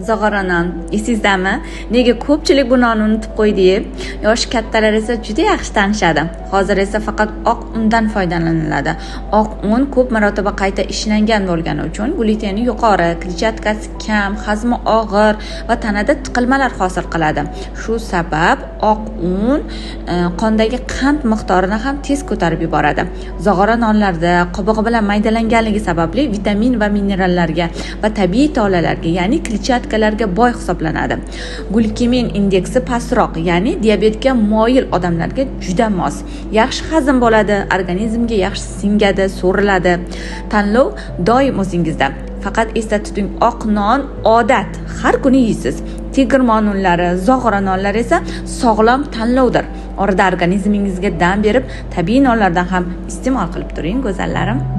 Zog'ora non esingizdami? Nega ko'pchilik bu nonni unutib qo'ydi? Yoshi kattalar esa juda yaxshi tanishadi. Hozir esa faqat oq undan foydalaniladi. Oq un ko'p marotaba qayta ishlangan bo'lgani uchun gluteni yuqori, kletchatkasi kam, hazmi og'ir va tanada tiqilmalar hosil qiladi. Shu sabab oq un qondagi qand miqdorini ham tez ko'tarib yuboradi. Zog'ora nonlarda qobig'i bilan maydalanganligi sababli vitamin va minerallarga va tabiiy tolalarga, ya'ni kletchatkalarga boy hisoblanadi. Glikemik indeksi pastroq, ya'ni diabetga moyil odamlarga juda mos. Yaxshi hazm bo'ladi, organizmga yaxshi singadi, so'riladi. Tanlov doim o'zingizda. Faqat esda tuting, oq non odat, har kuni yeysiz. Tegirmon unlari, zog'ora nonlar esa sog'lom tanlovdir. Orada organizmingizga dam berib, tabiiy nonlardan ham iste'mol qilib turing, go'zallarim.